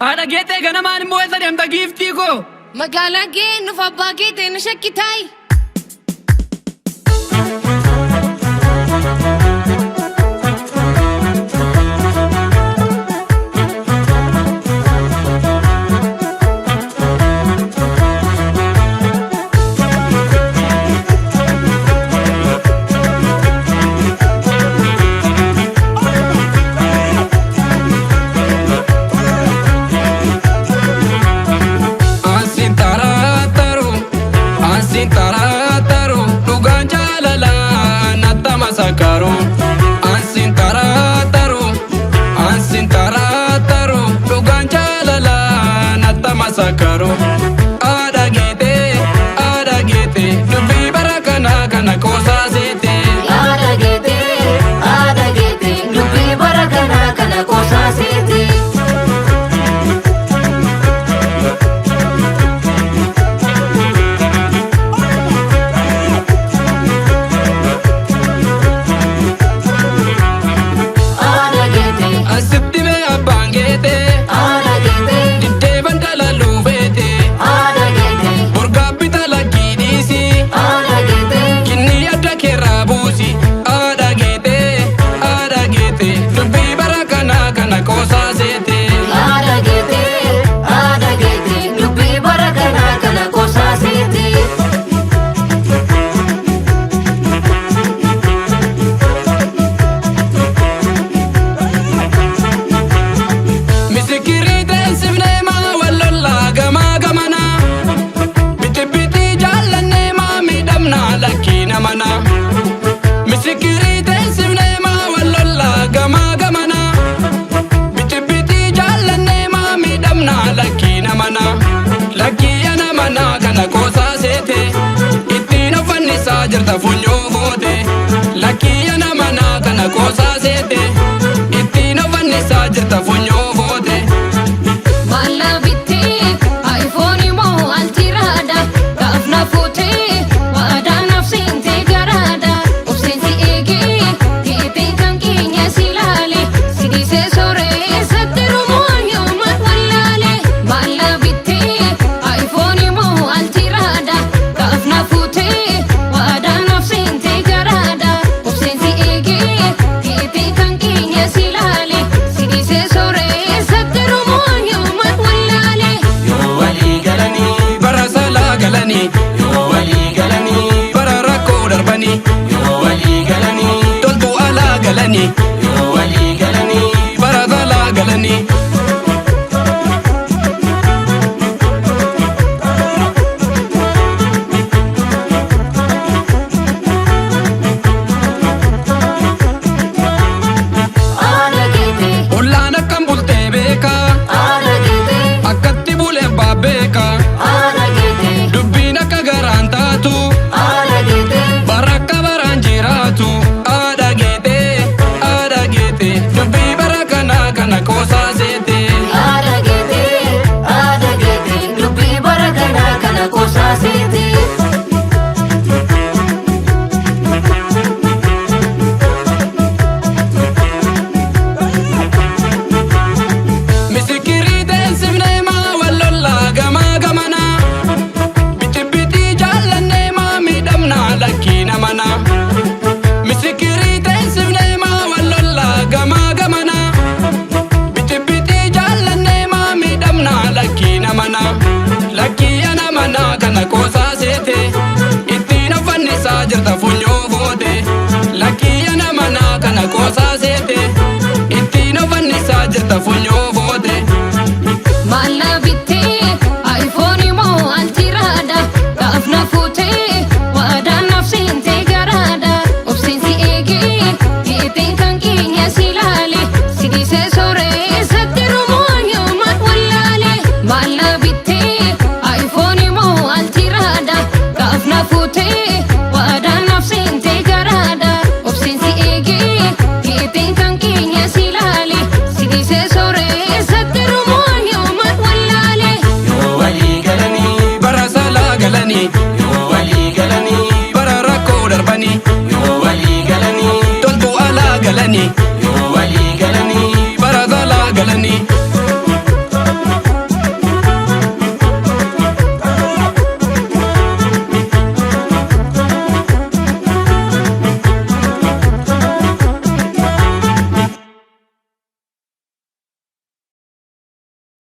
Haadha geetee ganamaan immoo eessa deemta giiftii koo? Magaalaa geennuuf abbaa geetee na shakkitaayi. Ansi taraataru, ansi taraataru, dhugaan jaalalaa nattama sakaru. Ansi taraataru, ansi taraataru, dhugaan jaalalaa nattama sakaru. Haadha geetee, haadha geetee, dubbii bara kanaa kana qoosaa seetee. Haadha geetee, haadha geetee, dubbii bara kanaa kana qoosaa seetee. Haadha geetee, Asitti mee abbaan geetee, haadha geetee, diddee bandalaaluu feetee, haadha geetee, borgaabbi talakkii dhiisii. haadha geetee. Kinni adda keerraa buusi haadha geetee haadha geetee dubbii bara kanaa kana qoosaa seetee. Haadha geetee, haadha geetee, dubbii bara kanaa kana qoosaa seetee. Misikirii teessifnee maa wal lollaa gamaa gamanaa biti biti jaallannee maa miidhamnaa lakkii namanaa. Misikirii teessifnee maa wal lollaa gamaa gamanaa biti biti jaallannee maa miidhamnaa lakkii namanaa. Lakkii ana manaa kana qoosaa seete ittiin of fannisaa jirta funyoo goote. Lakkii ana manaa kana qoosaa.